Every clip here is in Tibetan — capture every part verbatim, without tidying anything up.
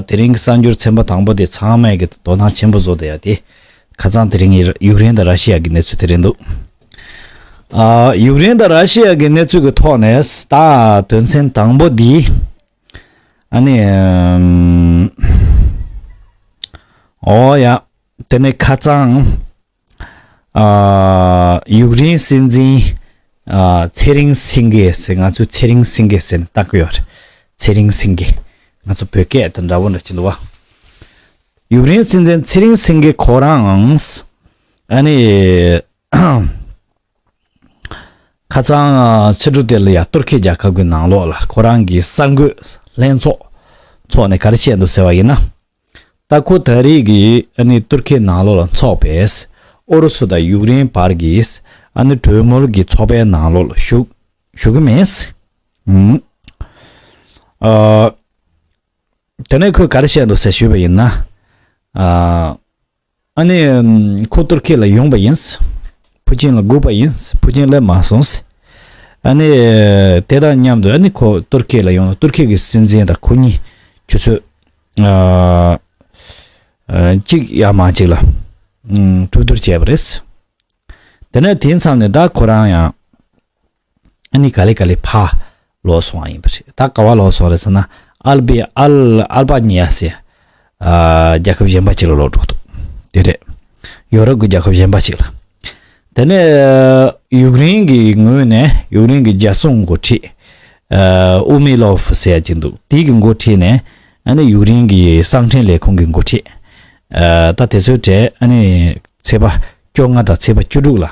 དེ་རིང་གི་གསར་འགྱུར་ཚན་པ་དང་པོ་དེ་ཚང་མས་ཀྱི་དོ་སྣང་ཆེན་པོ་བཟོ་བསྡད་ཡ་དེ། ཁ་སང་དེ་རིང་ཡུཀ་རེན་དང་ར་ཤི་ཡ་གི་གནས་ཚུལ་དེ་རེད་འདུག་ཨ། ཡུཀ་རེན་དང་ར་ཤི་ཡ་གི་གནས་ཚུལ་གྱི་ཐོག་ནས་ད་དོན་ཚན་དང་པོ་འདི། ཨ་ནི། ཨམ། ཨོ་ཡ། དེ་ནས་ཁ་སང་། ཨ། ཡུཀ་རེན་སྲིད་འཛིན། ཨ། ཚེ་རིང་སེང་གེ་ཟེར། ང་ཚོས་ཚེ་རིང་སེང་གེ་ཟེར་ནས་བཏགས་ཀྱི་ཡོད་རེད། ཚེ་རིང་སེང་གེ། ང་ཚོ་བོད་སྐད་དང་འདྲ་བོ་འདྲ་ཅིག་འདུག་བ། ཡུཀ་རེན་སྲིད་འཛིན་ཚེ་རིང་སེང་གེ་ཁོ་རང་། ཨ་ནི། ཁ་སང་ཕྱི་དྲོ་དེ་ལ་ཡ་ཏུར་ཁེ་རྒྱལ་ཁབ་ཀྱི་ནང་ལོགས་ལ་ཁོ་རང་གི་གསར་འགོད་ལྷན་ཚོགས་འཚོགས་ནས་ག་རེ་བཤད་འདུག་ཟེར་བ་ཡིན་ན། ད་ཁོ་ད་རེས་ཀྱི་ཨ་ནི་ཏུར་ཁེ་ནང་ལོགས་ལ་འཚོགས་པའི་ཨུ་རུ་སུ་དང་ཡུཀ་རེན་བར་གྱི་ཨ་ནི་གྲོས་མོལ་གྱི་ཚོགས་པའི་ནང་ལོགས་ལ་ཞུགས་ཞུགས་ཀྱི་མེད། ཨུམ། ཨ། དེ་ནས་ཁོས་ག་རེ་བཤད་འདུག་ཟེར་ཞུས་པ་ཡིན་ན། ཨ། ཨ་ནི། ཁོ་ཏུར་ཁེ་ལ་ཡོང་པ་ཡིན། ཕུ་ཅིན་ལ་སྒུག་པ་ཡིན། ཕུ་ཅིན་སླེབས་མ་སོང་། ཨ་ནི། དེ་དང་མཉམ་དུ་ཨ་ནི་ཁོ་ཏུར་ཁེ་ལ་ཡོང་ལ་ཏུར་ཁེ་གི་སྲིད་འཛིན་དང་ཁོ་གཉིས་ཆུ་ཚོད། ཨ། ཨ། གཅིག་ཡར་མར་གཅིག་ལ། ཨུམ། གྲོས་བསྡུར་བྱས་པ་རེད། དེ་ནས་དེའི་མཚམས་ནས་ད་ཁོ་རང་ཡང་། ཨ་ནི་ག་ལེ་ག་ལེ་ཕར་ལོག་སོང་བ་ཡིན་པ་རེད། ད་ག་བ་ལོག་སོང་རེད་ཟེར་ན། ཨལ་བི་ཨལ་ཨལ་བ་ཉི་ཡ་ཟེར། ཨ། རྒྱལ་ཁབ་གཞན་པ་ཅིག་ལ་ལོག་འགྲོ་འདུག་དེ་རེད། ཡོ་རོབ་ཀྱི་རྒྱལ་ཁབ་གཞན་པ་ཅིག་ལ། དེ་ནས་ཡུཀ་རེན་གྱི་ངོས་ནས་ཡུཀ་རེན་གྱི་རྒྱལ་སྲུང་འགོ་ཁྲིད། ཨ། ཨུ་མི་ལོ་ཧྥུ་ཟེར་ཡ་ཅིག་འདུག་དེའི་གི་འགོ་ཁྲིད་ནས་ཨ་ནི་ཡུཀ་རེན་གྱི་གསང་འཕྲིན་ལས་ཁུངས་ཀྱི་འགོ་ཁྲིད། ཨ། ད་དེ་ཚོའི་གྲས་ཨ་ནི་ཚེས་པ་བཅོ་ལྔ་དང་ཚེས་པ་བཅུ་དྲུག་ལ།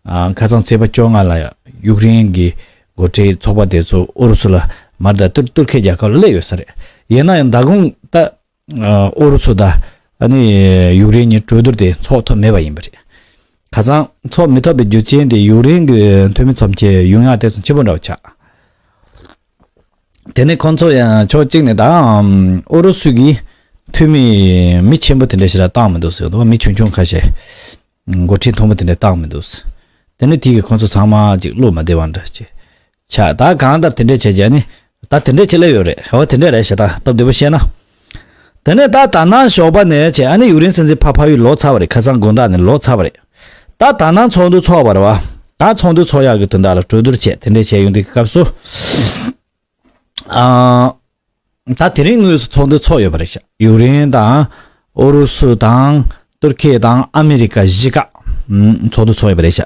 ཨ། ཁ་སང་ཚེས་པ་བཅོ་ལྔ་ལ་ཡུཀ་རེན་གྱི་འགོ་ཁྲིད་ཚོགས་པ་དེ་ཚོ་ཨུ་རུ་སུ་ལ་མར་ད་ཏུར་ཏུར་ཁེ་རྒྱལ་ཁབ་ལ་སླེབས་ཡོད་ས་རེད། ཡིན་ན་ཡང་མདང་དགོང་ད། ཨ། ཨུ་རུ་སུ་དང་ཨ་ནི་ཡུཀ་རེན་གཉིས་གྲོས་བསྡུར་དེ་འཚོགས་ཐུབ་མེད་པ་ཡིན་པ་རེད། ཁ་སང་འཚོགས་མི་ཐུབ་པའི་རྒྱུ་རྐྱེན་དེ་ཡུཀ་རེན་གྱི་འཐུས་མི་ཚོམས་ཆེན་ཡོང་ཡག་དེ་ཚོ་ཆེན་པོ་འདྲ་བོ་ཆགས། དེ་ནས་ཁོང་ཚོ་ཡང་ཕྱོགས་གཅིག་ནས་ད་ཨུ་རུ་སུ་གི་འཐུས་མི་མི་ཆེན་པོ་དེ་འདྲ་ཞིག་ལ་བཏང་མི་འདུག་ཟེར་འདུག་མི་ཆུང་ཆུང་ཁ་ཤས། འགོ་ཁྲིད་མཐོན་པོ་དེ་འདྲ་བཏང་མི་འདུག་དེ་ནས་དེ་གི་ཁོང་ཚོ་ཚང་མ་ཅིག་བློ་མ་བདེ་བ་འདྲ་ཅིག་ཆགས། ད་གང་ལྟར་དེ་འདྲ་བྱས་ཀྱི་ཨ་ནི་ད་དེ་འདྲ་བྱེད་ལེ་ཡོད་རེད། འོ་དེ་འདྲ་རེད་ཤག་ད་སྟབས་བདེ་པོ་བཤད་ན། དེ་ནས་ད་ད་ནངས་ཞོགས་པ་ནས་བྱས་ཨ་ནི་ཡུཀ་རེན་སྲིད་འཛིན་ཕ་ཕ་ཡུལ་ལོག་ཚར་བ་རེད། ཁ་སང་དགོང་དག་ནས་ལོག་ཚར་བ་རེད། ད་ད་ནངས་ཚོགས་འདུ་ཚོགས་པ་རེད་བ། ད་ཚོགས་འདུ་ཚོགས་ཡག་གི་དོན་དག་ལ་གྲོས་བསྡུར་བྱས་དེ་འདྲ་བྱས་ཡོང་དུས་སྐབས་སུ། ཨ། ད་དེ་རིང་དངོས་སུ་ཚོགས་འདུ་ཚོགས་ཡོད་པ་རེད་ཤག་ཡུཀ་རེན་དང་། ཨུ་རུ་སུ་དང་། ཏུར་ཁེ་དང་ཨ་མི་རི་ཀ་བཞི་ཀ་ཚོགས་འདུ་ཚོགས་ཡོད་པ་རེད་ཤག་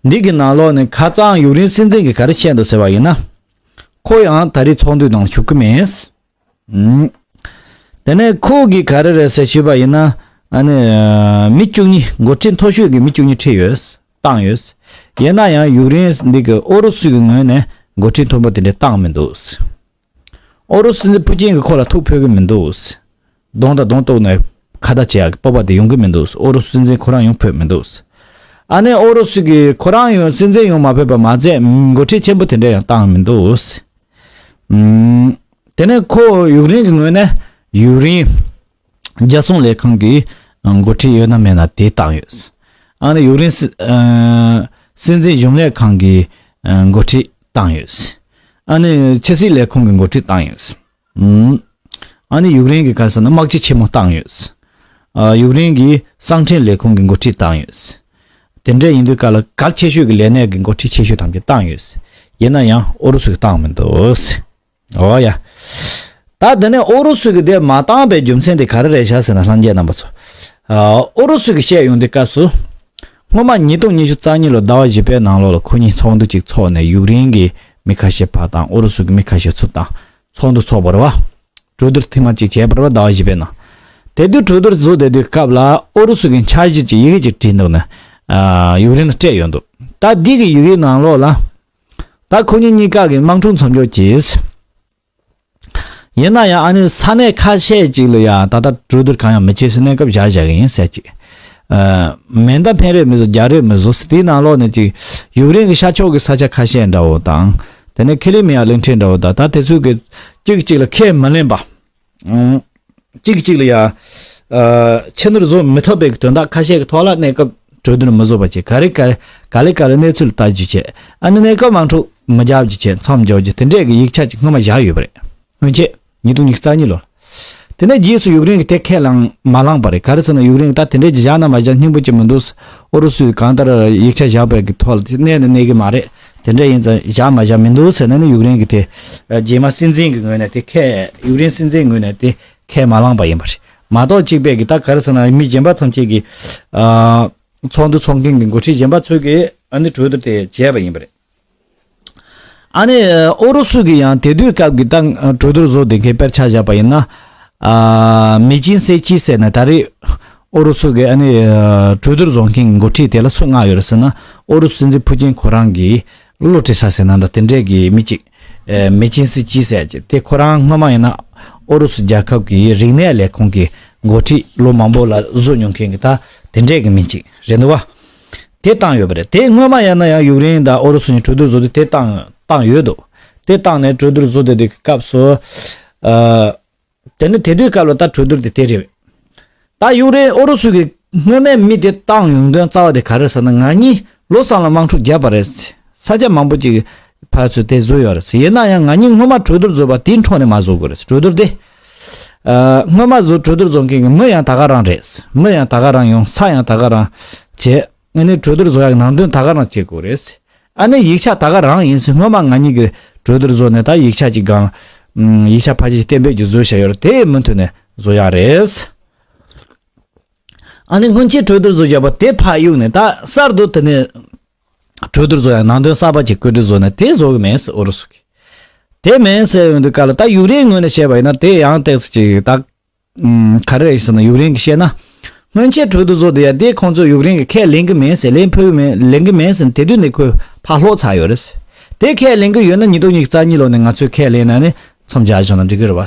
འདི་གི་ནང་ལོགས་ནས་ཁ་སང་ཡུཀ་རེན་སྲིད་འཛིན་གྱིས་ག་རེ་བཤད་འདུག་ཟེར་བ་ཡིན་ན། ཁོ་ཡང་ད་རེས་ཚོགས་འདུའི་ནང་ཞུགས་ཀྱི་མེད། དེ་ནས་ཁོ་གིས་ག་རེ་རེད་ཟེར་ཞུས་པ་ཡིན་ན། ཨ་ནི། མི་བཅུ་གཉིས་འགོ་ཁྲིད་མཐོ་ཤོས་ཀྱི་མི་བཅུ་གཉིས་ཁྲིད་ཡོད། བཏང་ཡོད། ཡིན་ན་ཡང་ཡུཀ་རེན་འདི་གི་ཨུ་རུ་སུ་གི་ངོས་ནས་འགོ་ཁྲིད་མཐོན་པོ་དེ་འདྲ་བཏང་མི་འདུག་ཨུ་རུ་སུ་སྲིད་འཛིན་ཕུ་ཅིན་གྱིས་ཁོ་ལ་ཐུགས་ཕོད་ཀྱི་མི་འདུག་གདོང་དང་གདོང་གཏུག་ནས་ཁ་བརྡ་བྱེད་ཡག་གི་སྤོབས་པ་དེ་ཡོང་གི་མི་འདུག་ཨུ་རུ་སུ་སྲིད་འཛིན་ཁོ་རང་ཡོང་ཕོད་མི་འདུག་ཨ་ནི་ཨུ་རུ་སུ་གིས་ཁོ་རང་ཡོང་སྲིད་འཛིན་ཡོང་མ་ཕོད་པ་མ་ཟད་འགོ་ཁྲིད་ཆེན་པོ་དེ་འདྲ་ཡང་བཏང་མི་འདུག་ཨུམ། དེ་ནས་ཁོ་ཡུཀ་རེན་གྱི་ངོས་ནས་ཡུཀ་རེན་རྒྱལ་སྲུང་ལས་ཁང་གི་འགོ་ཁྲིད་ཡོད་ན་མེད་ན་དེ་བཏང་ཡོད། ཨ་ནི་ཡུཀ་རེན་སྲི་ཨ་སྲིད་འཛིན་གཞུང་ལས་ཁང་གི་འགོ་ཁྲིད་བཏང་ཡོད། ཨ་ནི་ཕྱི་སྲིད་ལས་ཁུངས་ཀྱི་འགོ་ཁྲིད་བཏང་ཡོད། ཨུམ། ཨ་ནི་ཡུཀ་རེན་གྱི་ག་རེ་ཟེར་ན་དམག་སྤྱི་ཆེན་མོ་བཏང་ཡོད། ཨ་ཡུཀ་རེན་གྱི་གསང་འཕྲིན་ལས་ཁུངས་ཀྱི་འགོ་ཁྲིད་བཏང་ཡོད། དེ་འདྲ་ཡིན་དུས་ག་ལ་གལ་ཆེ་ཤོས་ཀྱི་ལས་གནས་ཀྱི་འགོ་ཁྲིད་ཆེ་ཤོས་ཐམས་ཅད་བཏང་ཡོད། ཡིན་ན་ཡང་ཨུ་རུ་སུས་བཏང་མི་འདུག་འོ་ཡ། ད་དེ་ནས་ཨུ་རུ་སུ་གིས་དེ་མ་བཏང་པའི་རྒྱུ་མཚན་དེ་ག་རེ་རེད་ཤག་ཟེར་ན་ལྷན་རྒྱས་རྣམ་པ་ཚོ། ཨ་ཨུ་རུ་སུ་གིས་བཤད་ཡོང་དུས་སྐབས་སུ། སྔོན་མ་ཉིས་སྟོང་ཉི་ཤུ་རྩ་གཉིས་ལོ་ཟླ་བ་བཞི་པའི་ནང་ལོགས་ལ་ཁོ་གཉིས་ཚོགས་འདུ་གཅིག་ཚོགས་ནས་ཡུཀ་རེན་གྱི་མི་ཁ་ཤས་ཕར་དང་ཨུ་རུ་སུ་གི་མི་ཁ་ཤས་ཚུར་དང་ཚོགས་འདུ་ཚོགས་པ་རེད་བ། གྲོས་བསྡུར་ཐེངས་མ་གཅིག་བྱས་པ་རེད་བ་ཟླ་བ་བཞི་པའི་ནང་། དེ་དུས་གྲོས་བསྡུར་བཟོ་བསྡད་དུས་སྐབས་ལ་ཨུ་རུ་སུ་གི་འཆར་གཞི་གཅིག་ཡི་གེ་གཅིག་བྲིས་འདུག་ནས། ཨ་ཡུཀ་རེན་ལ་སྤྲད་ཡོད་འདུག་ད་འདི་གི་ཡི་གེའི་ནང་ལོགས་ལ། ད་ཁོ་གཉིས་གཉིས་ཀ་གི་དམག་འཁྲུག་མཚམས་འཇོག་གྱིས། ཡིན་ན་ཡང་ཨ་ནི་ས་གནས་ཁ་ཤས་ཅིག་ལ་ཡང་ད་ལྟ་གྲོས་བསྡུར་གང་ཡང་མི་བྱེད་ཟེར་གནས་སྐབས་བཞག་བཞག་གི་ཡིན་ཟེར་ཅིག་ཨ། མེ་མདའ་འཕེན་རེས་མི་བཟོ་རྒྱག་རེས་མི་བཟོ་ཟེར་དེའི་ནང་ལོགས་ནས་ཅིག་ཡུཀ་རེན་གྱི་ཤར་ཕྱོགས་ཀྱི་ས་ཆ་ཁ་ཤས་འདྲ་བོ་དང་། དེ་ནས་ཁི་ལི་མི་ཡ་གླིང་ཕྲན་འདྲ་བོ་དང་ད་དེ་ཚོའི་གི་གཅིག་གཅིག་ལ་ཁས་མི་ལེན་པ། ཨང་། གཅིག་གཅིག་ལ་ཡ། ཨ། ཕྱི་ནུར་བཟོ་མི་ཐུབ་པའི་དོན་དག་ཁ་ཤས་ཀྱི་ཐོག་ལ་གནས་སྐབས་གྲོས་བསྡུར་མི་བཟོ་བ་བྱས་ག་རེ་ག་རེ་ག་ལེ་ག་ལེ་གནས་ཚུལ་ལ་ལྟ་རྒྱུ་བྱས་ཨ་ནི་གནས་སྐབས་དམག་འཁྲུག་མི་རྒྱག་རྒྱུ་བྱས་མཚམས་འཇོག་རྒྱུ་དེ་འདྲས་ཀྱི་ཡིག་ཆ་ཅིག་སྔོན་མ་བཞག་ཡོད་པ་རེད། སྔོན་ཆད་ཉིས་སྟོང་ཉི་ཤུ་རྩ་གཉིས་ལོར། དེ་ནས་རྗེས་སུ་ཡུཀ་རེན་གྱིས་དེ་ཁས་བླངས་མ་བླངས་པ་རེད། ག་རེ་ཟེར་ན་ཡུཀ་རེན་གྱིས་ད་དེ་འདྲའི་བཞག་ན་མ་བཞག་སྙིང་པོ་ཅིག་མི་འདུག། ཨུ་རུ་སུས་གང་ལྟར་ཡིག་ཆ་བཞག་པའི་གི་ཐོག་ལ་གནས་ནས་གནས་གི་མ་རེད། དེ་འདྲ་ཡིན་ཙང་བཞག་མ་བཞག་མི་འདུག་ཟེར་ནས་ནི་ཡུཀ་རེན་གྱིས་དེ་རྗེས་མ་སྲིད་འཛིན་གྱི་ངོས་ནས་དེ་ཁས་ཡུཀ་རེན་སྲིད་འཛིན་ངོས་ནས་དེ་ཁས་མ་བླངས་པ་ཡིན་པ་རེད། མ་གཏོགས་གཅིག་པས་གི་ད་ག་རེ་ཟེར་ན་མི་གཞན་པ་ཐམས་ཅད་ཀྱིས་ཨ་ཚོགས་འདུ་ཚོགས་མཁན་གྱི་འགོ་ཁྲིད་གཞན་པ་ཚོས་གི་ཨ་ནི་གྲོས་བསྡུར་དེ་བྱས་པ་ཡིན་པ་རེད། ཨ་ནི་ཨུ་རུ་སུ་གིས་ཡང་དེ་དུས་སྐབས་ཀྱི་ད་གྲོས་བསྡུར་བཟོ་བསྡད་མཁན་དཔེར་ཆ་བཞག་པ་ཡིན་ན། ཨ་མེ་ཅིན་སེ་ཅི་ཟེར་ནས་ད་རེས་ཨུ་རུ་སུ་གི་ཨ་ནི་ཨ་གྲོས་བསྡུར་བཟོ་མཁན་གྱི་འགོ་ཁྲིད་དེ་ལ་སུ་མངགས་ཡོད་རེད་ཟེར་ན། ཨུ་རུ་སུ་སྲིད་འཛིན་ཕུ་ཅིན་ཁོ་རང་གིས་བློ་འདྲི་ས་ཟེར་ན་འདྲ་དེ་འདྲས་ཀྱི་མི་གཅིག་ཨ་མེ་ཅིན་སེ་ཅི་ཟེར་གྱི་དེ་ཁོ་རང་སྔོན་མ་ཡིན་ན་ཨུ་རུ་སུ་རྒྱལ་ཁབ་ཀྱི་རིག་གནས་ལས་ཁུངས་ཀྱི་འགོ་ཁྲིད་ལོ་མང་པོ་ལ་བཟོ་མྱོང་མཁན་གྱི་ད་དེ་འདྲས་ཀྱི་མི་གཅིག་རེད་འདུག་བ། དེ་བཏང་ཡོད་པ་རེད། དེ་སྔོན་མ་ཡང་ན་ཡང་ཡུཀ་རེན་དང་ཨུ་རུ་སུ་གཉིས་གྲོས་བསྡུར་བཟོ་དུས་དེ་བཏང་བཏང་ཡོད་འདུག། དེ་བཏང་ནས་གྲོས་བསྡུར་བཟོ་བསྡད་དུས་ཀྱི་སྐབས་སུ། ཨ་དེ་ནི་དེ་དུས་སྐབས་ལ་ད་གྲོས་བསྡུར་དེ་དེ་རེད། ད་ཡུཀ་རེན་ཨུ་རུ་སུ་གི་སྔོན་མའི་མི་དེ་བཏང་ཡོང་དོན་རྩ་བ་དེ་ག་རེ་ཟེར་ན། ང་གཉིས་ལོ་གསུམ་ལ་དམག་འཁྲུག་བརྒྱབ་པ་རེད། ས་ཆ་མང་པོ་ཅིག་ཕར་ཚུར་དེ་བཟོས་ཡོད་རེད། ཡིན་ན་ཡང་ང་གཉིས་སྔོན་མ་གྲོས་བསྡུར་བཟོས་པ་དེའི་འཕྲོ་ནས་མ་བཟོ་དགོས་རེད། གྲོས་བསྡུར་དེ། ཨ་སྔོན་མ་བཟོ་གྲོས་བསྡུར་བཟོ་མཁན་གྱི་མི་ཡང་ད་ག་རང་རེད། མི་ཡང་ད་ག་རང་ཡོང་། ས་ཡང་ད་ག་རང་བྱས། ཨ་ནི་གྲོས་བསྡུར་བཟོ་ཡག་ནང་དོན་ད་ག་རང་བྱེད་དགོས་རེད། ཨ་ནི་ཡིག་ཆ་ད་ག་རང་ཡིན་ཟེར། སྔོན་མ་ང་གཉིས་ཀྱིས་གྲོས་བསྡུར་བཟོ་ནས་ད་ཡིག་ཆ་ཅིག་སྒང་། ཨམ་ཡིག་ཆ་ཕལ་ཆེར་གཏན་འབེབས་ཀྱི་བཟོས་བཞག་ཡོད་རེད། དེ་མུ་མཐུད་ནས་བཟོ་ཡག་རེད། ཨ་ནི་སྔོན་ཆད་གྲོས་བསྡུར་བཟོས་བཞག་པ་དེ་ཕར་གཡུགས་ནས་ད་གསར་དུ་དེ་ནས་གྲོས་བསྡུར་བཟོ་ཡག་ནང་དོན་གསར་པ་ཅིག་བཀོད་སྒྲིག་བཟོ་ནས་དེ་བཟོ་གི་མེད་ཟེར་ཨུ་རུ་སུ་གིས། དེ་མེད་ཟེར་ཡོང་དུས་སྐབས་ལ་ད་ཡུཀ་རེན་ངོས་ནས་བཤད་པ་ཡིན་ན་དེ་ཡང་ཏོག་ཙམ་ཅིག་ད། ཨུམ། ག་རེ་རེད་ཟེར་ན་ཡུཀ་རེན་གྱིས་བཤད་ན། སྔོན་ཆད་གྲོས་བསྡུར་བཟོ་དེ་ཡ་དེ་ཁོང་ཚོས་ཡུཀ་རེན་གྱིས་ཁས་ལེན་གྱི་མེད་ཟེར། ལེན་ཕོད་ཀྱི་མེད། ལེན་གྱི་མེད་ཟེར་ནས་དེ་དུས་ནས་ཁོས་ཕར་སློག་ཚར་ཡོད་རེད། དེ་ཁས་ལེན་གྱི་ཡོད་ན་ཉིས་སྟོང་ཉི་ཤུ་རྩ་གཉིས་ལོ་ནས་ང་ཚོས་ཁས་ལེན་ན་ནི་མཚམས་སྦྱར་བྱུང་ན་འགྲིག་གི་རེད་བ།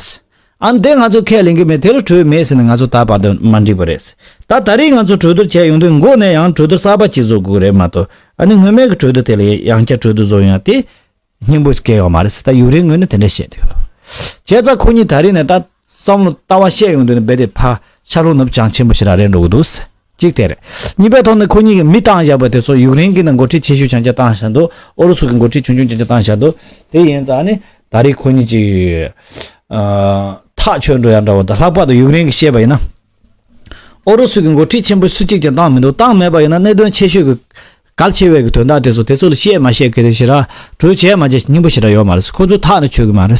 ཨ་ནི་དེ་ང་ཚོས་ཁས་ལེན་གྱི་མེད། དེ་ལ་གྲོས་མེད་ཟེར་ནས་ང་ཚོ་ད་བར་དུ་མ་འགྲིག་པ་རེད། ད་ད་རེས་ང་ཚོ་གྲོས་བསྡུར་བྱས་ཡོང་དུས་མགོ་ནས་ཡང་གྲོས་བསྡུར་གསར་པ་ཅིག་བཟོ་དགོས་རེད་མ་གཏོགས། ཨ་ནི་སྔོན་མའི་གི་གྲོས་བསྡུར་དེ་ལ་ཡང་བསྐྱར་གྲོས་བསྡུར་བཟོ་ཡོང་ཡ་དེ། སྙིང་པོ་སྐྱེ་ཡོད་མ་རེད་ཟེར། ད་ཡུཀ་རེན་ངོས་ནས་དེ་འདྲ་བཤད་འདུག། བྱས་ཙང་ཁོ་གཉིས་ད་རེས་ནས་ད་བསམ་བློ་ལྟ་བ་བཤད་ཡོང་དུས་ནས་རྦད་དེ་ཕར་ཤར་ལྷོ་ནུབ་བྱང་ཆེན་པོ་ཞེ་དྲག་རེད་འགྲོ་གི་འདུག། གཅིག་དེ་རེད། གཉིས་པའི་ཐོག་ནས་ཁོ་གཉིས་ཀྱིས་མི་བཏང་བཞག་པ་དེ་ཚོ་ཡུཀ་རེན་གྱི་ནང་འགོ་ཁྲིད་ཆེ་ཤོས་རྐྱང་རྐྱང་བཏང་བཞག་འདུག། ཨུ་རུ་སུ་གི་འགོ་ཁྲིད་ཆུང་ཆུང་རྐྱང་རྐྱང་བཏང་བཞག་འདུག། དེ་ཡིན་ཙང་ནི་ད་རེས་ཁོ་གཉིས་ཀྱིས་ཨ་ཐག་ཆོད་འགྲོ་ཡ་འདྲ་བོ་དང་། ལྷག་པར་དུ་ཡུཀ་རེན་གྱིས་བཤད་པ་ཡིན་ན། ཨུ་རུ་སུ་གི་འགོ་ཁྲིད་ཆེན་པོ་སུ་གཅིག་ཀྱང་བཏང་མི་འདུག། བཏང་མེད་པ་ཡིན་ན་གནད་དོན་ཆེ་ཤོས་ཀྱི་གལ་ཆེ་བའི་གི་དོན་དག་དེ་ཚོ་དེ་ཚོ་ལ་བཤད་མ་བཤད་ག་རེ་ཞེ་དྲག་གྲོས་བྱས་མ་བྱས་སྙིང་པོ་ཞེ་དྲག་ཡོད་མ་རེད། ཁོ་ཚོས་ཐག་ནི་ཆོད་གི་མ་རེད།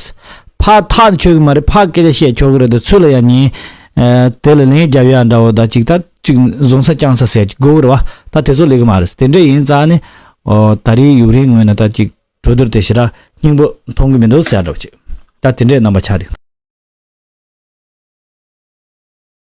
ཕར་ཐག་ནི་ཆོད་གི་མ་རེད། ཕར་སྐད་ཆ་བཤད་ཆོག་གི་རེད་དེ། ཚུར་ལ་ཡང་ཉན། ཨ་དེ་ལ་ལན་རྒྱབ་ཡ་འདྲ་བོ་དང་། གཅིག་ད་གཅིག་བཟུང་ས་བཅངས་ས་ཟེར་གྱི་དགོས་རེད་བ། ད་དེ་ཚོ་ལས་གི་མ་རེད། དེ་འདྲ་ཡིན་ཙང་ནི་ཨོ་ད་རེས་ཡུཀ་རེན་ངོས་ནས་ད་གཅིག་གྲོས་བསྡུར་དེ་ཞེ་དྲག་སྙིང་པོ་མཐོང་གི་མི་འདུག་ཟེར་འདྲ་བོ་ཅིག། ད་དེ་འདྲའི་རྣམ་པ་ཆགས་འདུག།